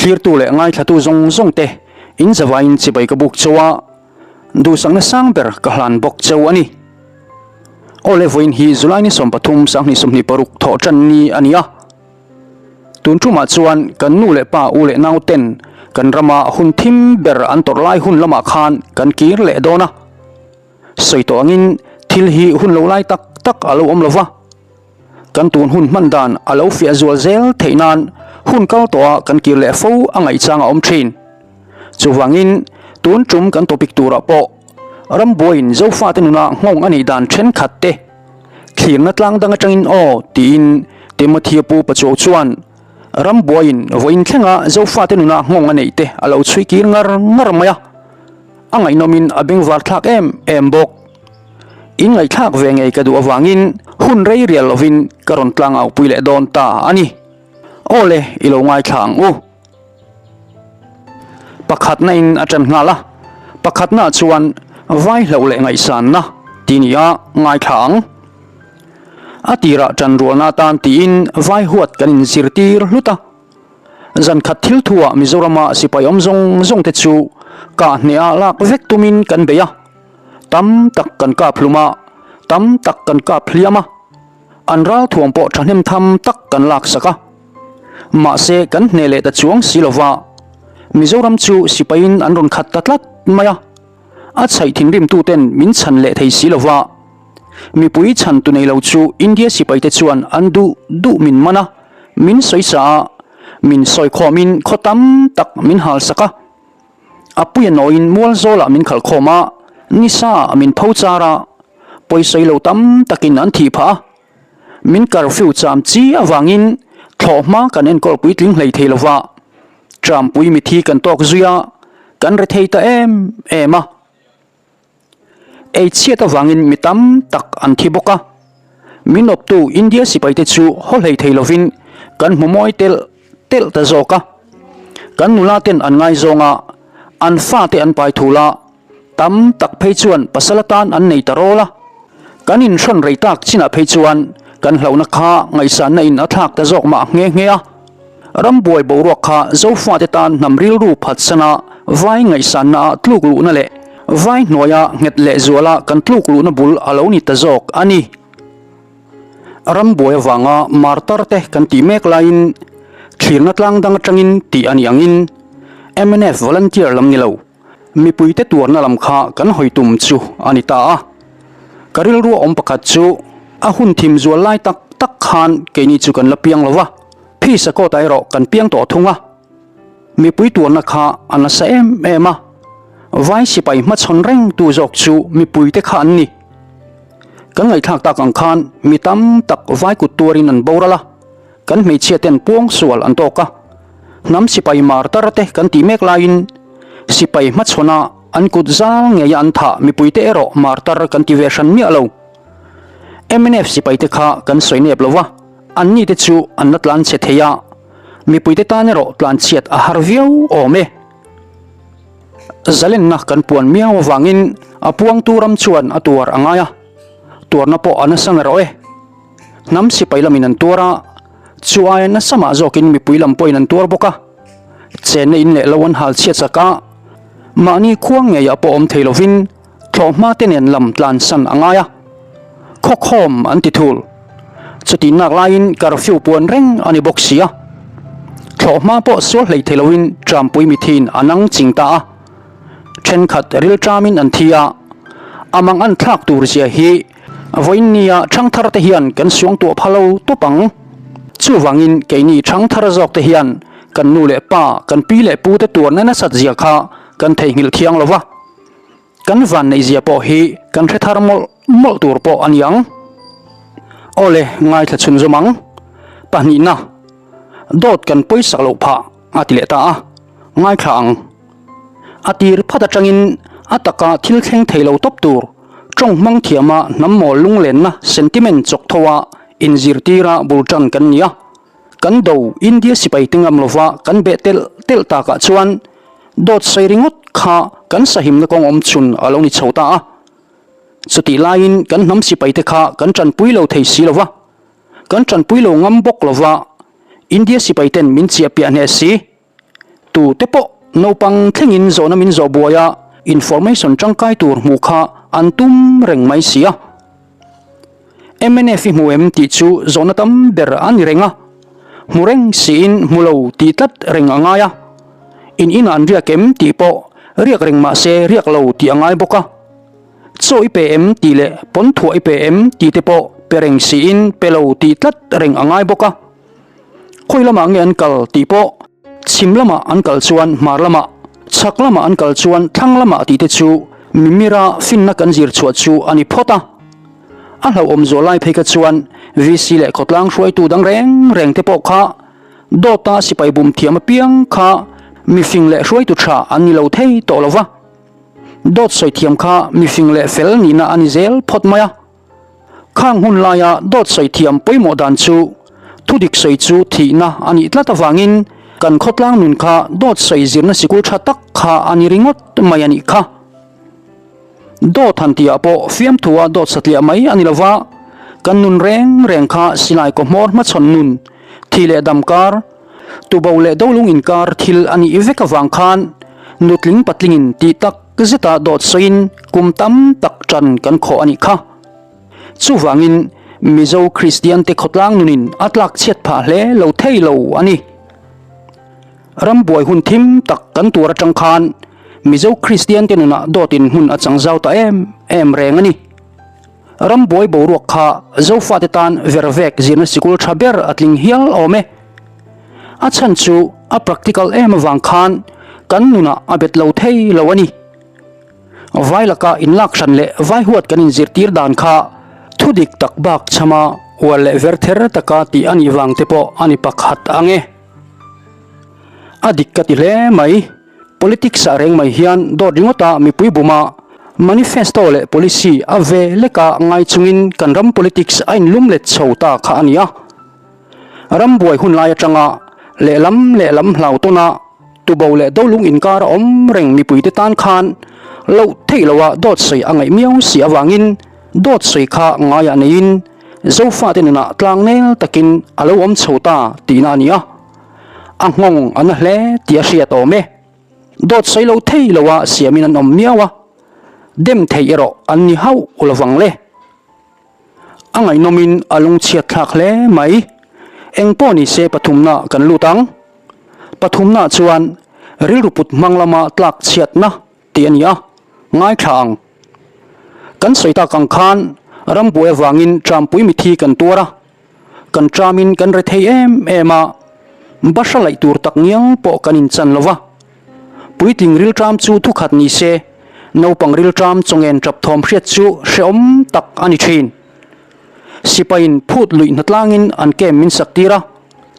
Thlirtu leh ngaithlatu zawng zawng te in zavaiin chibai ka buk cheu a, duhsakna sang ber ka hlan bawk cheu a ni. Awle vawiin hi July ni 13 2026 thawh tan ni a ni a. Tun tumah chuan kan nu leh pa u leh nau ten kan rama hun thim ber an tawrh lai hun lamah khan kan kir leh dawn a. Sawi tawh angin thil hi hun lo lai tak tak a lo awm lo va. Kan tun hun hman dan a lo fiah zual zel theih nan hun kal tawha kan kir leh fo a ngaihchang a awm thin. Chuvangin tun tum kan topic turah pawh rambuaiin Zofate nuna nghawng a nih dan thenkhat te thlirna tlang dang atangin aw tiin Timothy-a pu Pachuau chuan rambuaiin vawiin thlenga Zofate nuna nghawng a neih te a lo chhui kir ngar ngar mai a, a ngaihnawmin a bengvar thlak em em bawk. In ngaihthlak ve ngei ka duh avangin hun rei rial lovin ka rawn tlang au pui leh dawn ta a ni. Aw le, i lo ngaithla ang u. Pakhatna in a ṭan nghal a, pakhatna chuan vai hloh leh ngaihsanna ti ni a ngaithla ang. A tirah ṭan rualna atan tiin vai huat kan inzirtir hlut a. Zan khat thil thuah Mizorama sipai awm zawng zawng te chu kah hnehah lak vek tumin kan bei a. Tam tak kan kap hlum a, tam tak kan kap hliam a. An ralthuam pawh thahnem tham tak kan laksak a. Mahse kan hneh leh ta chuang si lova, Mizoram chu sipaiin an rawn khat ta tlat mai a. A chhaih thinrimtuten min chhan leh thei si lova. Mipui chhan tu nei lo chu India sipaite chuan an duh duh min man a, min sawisa a, min sawikhawmin khaw tam tak min halsak a. A puia nawiin mual zawlah min khalh khawm a, nisa ah min pho char a, pawisawi lo tam takin an thih phah a. Min curfew cham chi avangin thlawhhma kan enkawl puitling hlei thei lova, Trampui mithi kan tawk zui a, kan rethei ta em em a. Ei chhiat avangin mi tam tak an thi bawk a, min awptu India sipaite chu haw hlei thei lovin kan hmu mawi telh telh ta zawk a. Kan nula ten an ngaizawng a, an fate an pai thul a, tam tak phei chuan pasal atan an nei ta rawl a. Kan inhrawn rei tak chinah phei chuan kan hlauhna kha ngaihsanna in a thlak ta zawk mah nghe nghe a. Rambuai boruak kha Zofate tan hnam rilru phatsana vai ngaihsanna ah tluk luhna leh vai hnuaia nghet leh zuala kan tluk luhna bul a lo ni ta zawk a ni. Rambuai avanga martar te kan tih mek laiin thlirna tlang dang atangin tih a nih angin mnf volunteer lam ni lo mipuite tuarna lam kha kan hawi tum chu a ni ta a. Ka rilru awm pakhat chu a hun thim zual lai tak tak khan keini chu kan la piang lo va. Phisa kawtah erawh kan piang tawh thung a, mipui tuarna kha a nasa em em a, vai sipai hmachhawn reng tu zawk chu mipuite kha an ni. Kan ngaihthlak tak ang khan mi tam tak vai kut tuarin an boral a, kan hmeichhia ten puang sual an tawk a, hnam sipai mar tar te kan tih mek laiin sipai hmachhawna an kut zal ngeia an thah mipuite erawh mar tar kan ti ve hran miah lo. Mnf sipaite kha kan sawi nep lo va. Anni te chu an la tlan chhe thei a, mipuite tan erawh tlan chhiat a har viau awm e. Zalenna kan puan miau avangin a puangtu ram chuan a tuar a ngai a, tuarna pawh a nasa erawh e. Hnam sipai lamin an tuar a, chu aia nasa mah zawkin mipui lam pawhin an tuar bawk a. Chenna in leh lo an hal chhiat chak a, mahni khua ngeiah pawh awm thei lovin Thlawhhma te nen lam tlansan a ngai a, khawkhawm an ti thul. Chutih nak laiin curfew puan reng a ni bawk si a. Thlawhhma pawh sual hlei thei loin Trampui mithiin a nang ching ta a. Thenkhat ril tramin an thi a, a mang an thlak tur zia hi vawiin nia thangthar te hian kan suangtuah pha lo tawp ang. Chuvangin keini thangthar zawk te hian kan nu leh pa, kan pi leh pu te tuarna nasat zia kha kan theihnghilh thiang lo va. Kan van neihzia pawh hi kan hre thar mawlh mawlh tur pawh a ni ang. Awle, ngaithla chhun zawm ang. Pahnihna, dawt kan pawisak loh phah a ti leh ta a, ngaithla ang. A tir phat atangin a taka thil thleng thei lo tawp tur, tawng hmang thiama hnam mawl lunglenna sentiment chawk tho a inzirtira bul tan kan ni a. Kan do India sipai te ngam lova kan beh telh telh takah chuan dawt sawi ringawt kha kan sahimna kawng awm chhun a lo ni chho ta a. Chutih laiin kan hnam sipai te kha kan tanpui lo thei si lova, kan tanpui lo ngam bawk lova India sipai ten min chiah piah hneh si. Tu te pawh naupang thlengin zawhna min zawh buai a, information tangkai tur hmuh kha an tum reng mai si a. Mnf i hmu em tih chu zawhna tam ber a ni reng a, hmu reng siin hmu lo tih tlat reng a ngai a. In inah an riak em tih pawh riak reng mah se riak lo tih a ngai bawk a. Chaw i pe em tih leh pawn thuah i pe em tih te pawh pe reng siin pe lo tih tlat reng a ngai bawk a. Khawi lamah nge an kal tih pawh chhim lamah an kal chuan hmar lamah, chhak lamah an kal chuan thlang lamah tih te chu mimira finna kan zir chhuah chu a ni phawt a. A hlauhawm zual lai phei kha chuan VC leh khawtlang hruaitu dang reng reng te pawh kha dawta sipai bum thiam apiang kha mifing leh hruaitu tha an ni lo thei tawh lo va. Dawt sawi thiam kha mifing leh fel nihna a ni zel phawt mai a. Khang hun laia dawt sawi thiam pawimawh dan chu thudik sawi chu thihna a nih tlat avangin kan khawtlang nun kha dawt sawi zirna sikul tha tak kha a ni ringawt mai a nih kha. Dawt han tihah pawh fiamthua dawt satliah mai a ni lova, kan nun reng reng kha silai kawhmawr hmachhawn nun, thi leh dam kar, tubo leh dolung inkar thil a nih vek avang khan nutling patlingin tih tak zeta dawt sawiin kum tam tak ṭan kan khawh a nih kha. Chuvangin Mizo Kristiante khawtlang nunin a tlak chhiat phah hle lo thei lo a ni. Rambuai hun thim tak kan tur aṭang khan Mizo Kristiante nunah dawtin hmun a chang zau ta em em reng a ni. Rambuai boruak kha Zofate tan vervek zirna sikul ṭha ber a tling hial awm e. A chhan chu a practical em avang khan kan nunah a bet lo thei lo a ni. Vai laka inlak hran leh vai huat kan inzirtir dan kha thudik tak bak chhama uar leh ver ther taka tih a nih vang te pawh a ni pakhat ang e. A dik ka ti hle mai. Politics ah reng mai hian dawt ringawta mipui buma manifesto leh policy a ve leka ngai chungin kan ram politics a inlum let chho ta kha a ni a. Rambuai hun lai atanga lehlam lehlam hlau tawna tubo leh dolung inkar a awm reng mipuite tan khan loh theih loha dawt sawi a ngaih miau si avangin dawt sawi kha ngaiah neiin Zofate nunah tlangnel takin a lo awm chho ta tihna a ni a. A nghawng a na hle tih a hriat awm e. Dawt sawi lo thei loa siamin an awm miau a, dem theih erawh an ni hauh lovang le. A ngaihnawmin a lungchhiat thlak hle mai. Eng pawh ni se pathumna kan lut ang. Pathumna chuan rilru put hmang lama tlak chhiatna tih a ni a, ngaithla ang. Kan sawi tak ang khan rambuai avangin Trampui mithi kan tuar a, kan tramin kan rethei em em a, bahra laih tur tak ngial pawh kan inchan lo va. Puitling rilṭam chu thukhat ni se, naupang rilṭam chawngen ṭap thawm hriat chu hrehawm tak a ni ṭhin. Sipaiin phut luih hnatlangin an camp min sak tir a,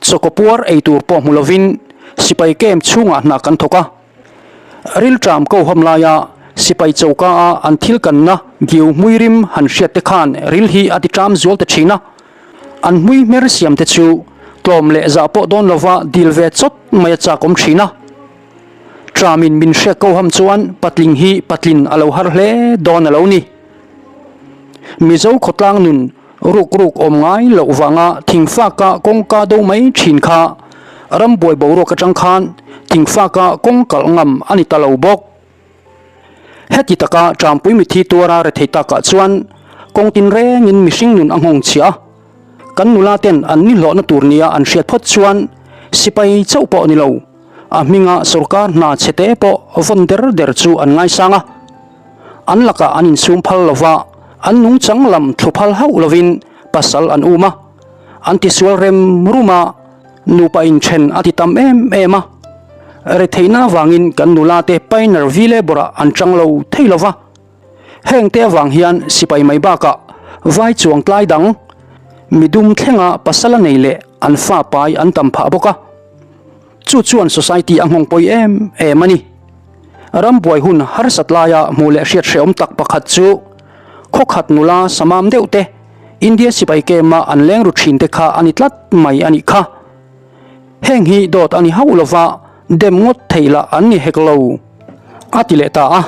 chawkaw puar ei tur pawh hmu lovin sipai camp chhungah hna kan thawk a. Rilṭam ko ham laia sipai choka a an thil kanna giu hmui rim han hriat te khan ril hi a ti ṭam zual ta ṭhin a. An hmui hmer siam te chu tlawm leh zah pawh dawn lova dil ve chawt mai a chak awm thin a. Tramin min hriat ko ham chuan patling hi patlin a lo har hle dawn a lo ni. Mizo khawtlang nun ruk ruk awm ngai loh vanga thingfaka kawngka do mai thin kha rambuai boruak atang khan thingfaka kawng kalh ngam a ni ta lo bawk. Heti taka Ṭampui mithi tuara rethei takah chuan kawng tinrengin mihring nun a nghawng chhia a. Kan nula ten an ni hlawhna tur nia an hriat phawt chuan sipai chauh pawh ni lo, a hminga sorkar hna chhete pawh vawn der der chu an ngaisang a. An lakah an insum phal lo va, an nungchang lam thlu phal hauh lovin pasal an um a. An tisual rem rum a. Nupa inthen a ti tam em em a, retheihna avangin kan nula te Pioneer Vile bawrah an chang lo thei lo va. Heng te avang hian sipai mai bakah vai chuang tlai dang, midum thlenga pasal a nei leh an fa pai an tam phah bawk a. Chu chuan society a nghawng pawi em em a ni. Rambuai hun harsat laia hmuh leh hriat hrehawm tak pakhat chu khawkhat nula samam deuh te, India sipai camp-a an leng ru thin te kha a ni tlat mai a nih kha. Heng hi dawt a ni hauh lova dem ngawt theih lah an ni hek lo. A ti leh ta a,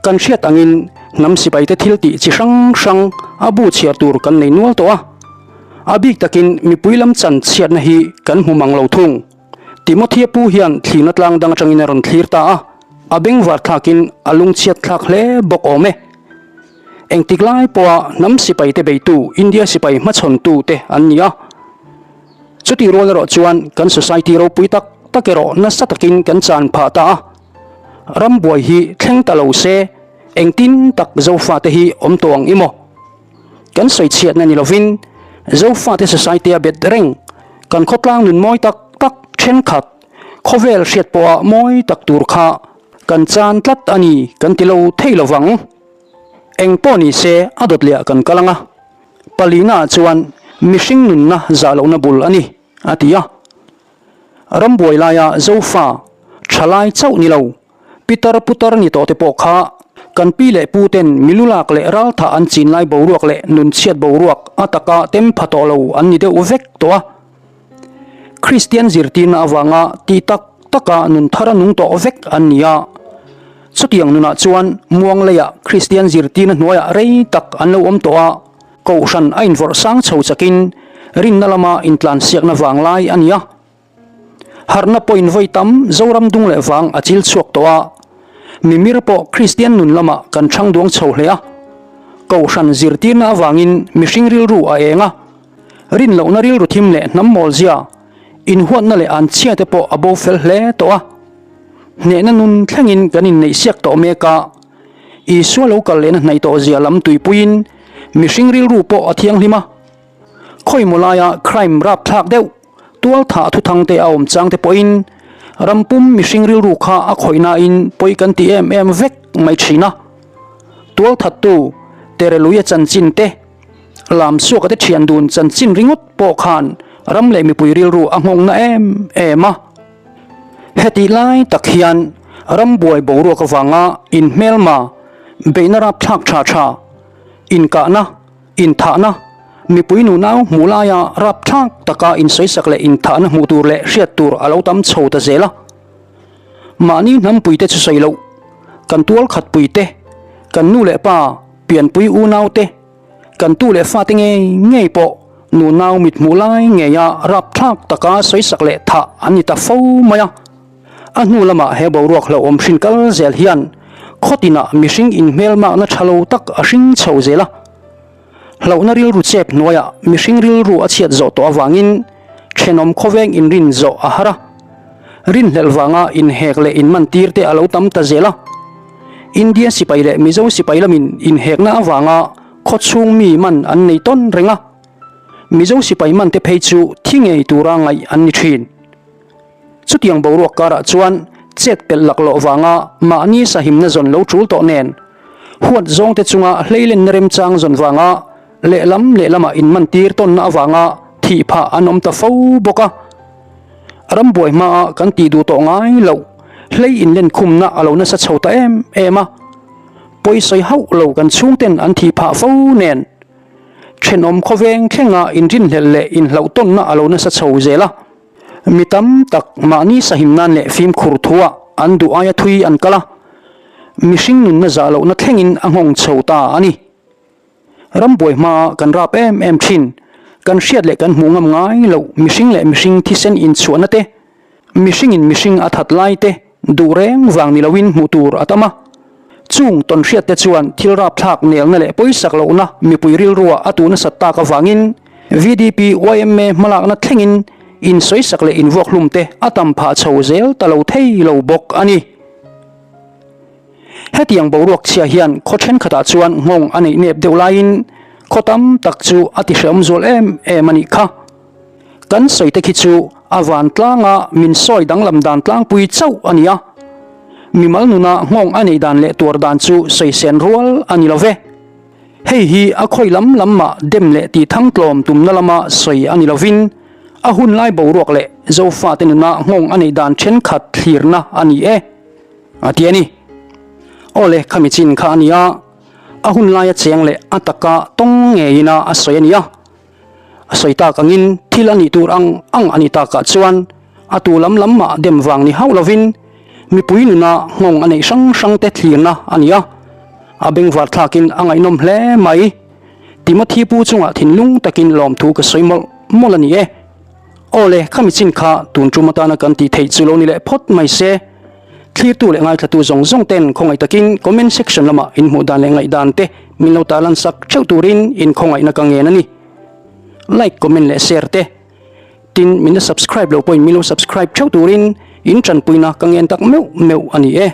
kan hriat angin hnam sipaite thil tih chi hrang hrang a bu chhiar tur kan nei nual tawh a. A bik takin mipui lam chan chhiatna hi kan hmu mang lo thung. Timothea pu hian thlirna tlang dang atangin a rawn thlir ta a, a bengvar thlakin a lungchhiat thlak hle bawk awm e. Engtik lai pawha hnam sipai te beitu India sipai hmachhawntu te an ni a. Chutih rual erawh chuan kan society ropui tak tak erawh nasa takin kan chan phah ta a. Rambuai hi thleng ta lo se engtin tak Zofate hi awm tawh ang i maw? Kan sawi chhiatna ni lovin Zofate society a bet reng kan khawtlang nun mawi tak tak thenkhat khawvel hriat pawha mawi tak tur kha kan chan tlat a ni kan ti lo thei lovang. Eng pawh ni se a dawt leh ah kan kal ang a, palina ah chuan mihring nunna zah lohna bul a ni a ti a. Rambuai laia Zofa thalai chauh ni lo Pitar putar ni tawh te pawh kha kan pi leh pu ten milu lak leh ralthah an chin lai boruak leh nunchhiat boruak a taka tem pha tawh lo an ni deuh vek tawh a. Kristian zirtirna avanga tih tak taka nun thar a nung tawh vek an ni a. Chutiang nunah chuan muang leiah Kristian zirtirna hnuaiah rei tak an lo awm tawh a, kohhran a invawrh sang chho chakin rinna lama intlansiakna vanglai a ni a. Harhna pawhin vawi tam Zoram dung leh vang a chil chhuak tawh a, mimir pawh Kristian nun lamah kan chhang duang chho hle a. Kohhran zirtirna avangin mihring rilru a eng a, rinlohna rilru thim leh hnam mawlzia, inhuatna leh anchhia te pawh a bo fel hle tawh a. Hnehna nun thlengin kan inneihsiak tawh mek a, Isua lo kal lehna hnaih tawh zia lam tuipuiin mihring rilru pawh a thianghlim a. Khawimaw laia crime rapthlak deuh tualthah thuthang te a awm chang te pawhin ram pum mihring rilru kha a khawih nain pawi kan ti em em vek mai thin a. Tualthattu Tereluia chanchin te, Lamsuaka te thian dun chanchin ringawt pawh khan ram leh mipui rilru a nghawng na em em a. Hetih lai tak hian ram buai boruak avanga inhmelma beihna rapthlak tha tha inkahna, Inthahna, Mipui nunau hmuh laia rapthlak taka insawisak leh inthahna hmuh tur leh hriat tur a lo tam chho ta zel a. Mahni hnampuite chu sawi loh, kan tualkhatpuite, kan nu leh pa, pianpui unaute, kan tu leh fate ngei ngei pawh nunau mit hmuh lai ngeia rapthlak taka sawisak leh thah an ni ta fo mai a. A hnu lamah he boruak hlauhawm hrin kal zel hian khaw tinah mihring inhmelmakna tha lo tak a hring chho zel a. Hlauhna rilru chep hnuaiah mihring rilru a chhiat zawh tawh avangin thenawm khawveng inrin zawh a har a. Rinhlelh vanga inhek leh inmantir te a lo tam ta zel a. India sipai leh Mizo sipai lamin inhekna avanga khaw chhung mi man an nei tawn reng a. Mizo sipai man te phei chu thi ngei tura ngaih an ni thin. Chutiang boruak karah chuan chet pelh laklawh vanga mahni sahimna zawn lo tul tawh nen, huat zawngte chunga hleilenna remchang zawn vanga lehlam lehlamah inmantir tawnna avanga thih phah an awm ta fo bawk a. Rambuai hmaa kan tih duh tawh ngai loh hlei inlenkhumna a lo nasa chho ta em em a, pawisawi hauh lo kan chhungten an thih phah fo nen, thenawm khawveng thlenga inrinhlelh leh inhlauhtawnna a lo nasa chho zel a. Mi tam tak mahni sahim nan leh fimkhur thuah an duh aia thui an kal a, mihring nunna zah lohna thlengin a nghawng chho ta a ni. Rambuai hmaa kan rap em em thin, kan hriat leh kan hmuh ngam ngai loh mihring leh mihring thisen inchhuahna te, mihringin mihring a that lai te duh reng vang ni loin hmuh tur a tam a. Chung tawnhriatte chuan thil rapthlak nelna leh pawisak lohna mipui rilruah a tuh nasat tak avangin VDP yma hmalakna thlengin insawisak leh invuakhlum te a tam phah chho zel ta lo thei lo bawk a ni. Hetiang boruak chhia hian khaw thenkhatah chuan nghawng a neih nep deuh laiin khaw tam tak chu a tihrehawm zual em em a nih kha. Kan sawi te khi chu a vantlanga min sawi danglam dan tlangpui chauh a ni a, mimal nuna nghawng a neih dan leh tuar dan chu sawi sen rual a ni lo ve. Hei hi a khawi lam lam mah dem leh tih thangtlawm tumna lama sawi a ni lovin a hunlai boruak leh Zofate nuna nghawng a neih dan thenkhat thlirna a ni e, a ti a ni. Awle, khami chin kha a ni a, a hunlaia cheng leh a taka tawng ngeiin a sawi a ni a. A sawi tak angin thil a nih tur ang ang a nih takah chuan a tu lam lam mah dem vang ni hauh lovin mipui nuna nghawng a neih hrang hrang te thlirna a ni a, a bengvar thlakin a ngaihnawm hle mai. Timothy pu chungah thinlung takin lawmthu ka sawi mawlh mawlh a ni e. Aw le, khami chin kha tun tum atana kan tih theih chu lo ni leh phawt mai se. Thlirtu leh ngaithlatu zawng zawng ten khawngaih takin comment section lamah in hmuh dan leh ngaihdan te min lo tarlan sak theuh turin in khawngaihna ka ngen a ni. Like, comment leh share te. Tin, min la subscribe lo pawhin min lo subscribe theuh turin in tanpuina ka ngen tak meuh meuh a ni e.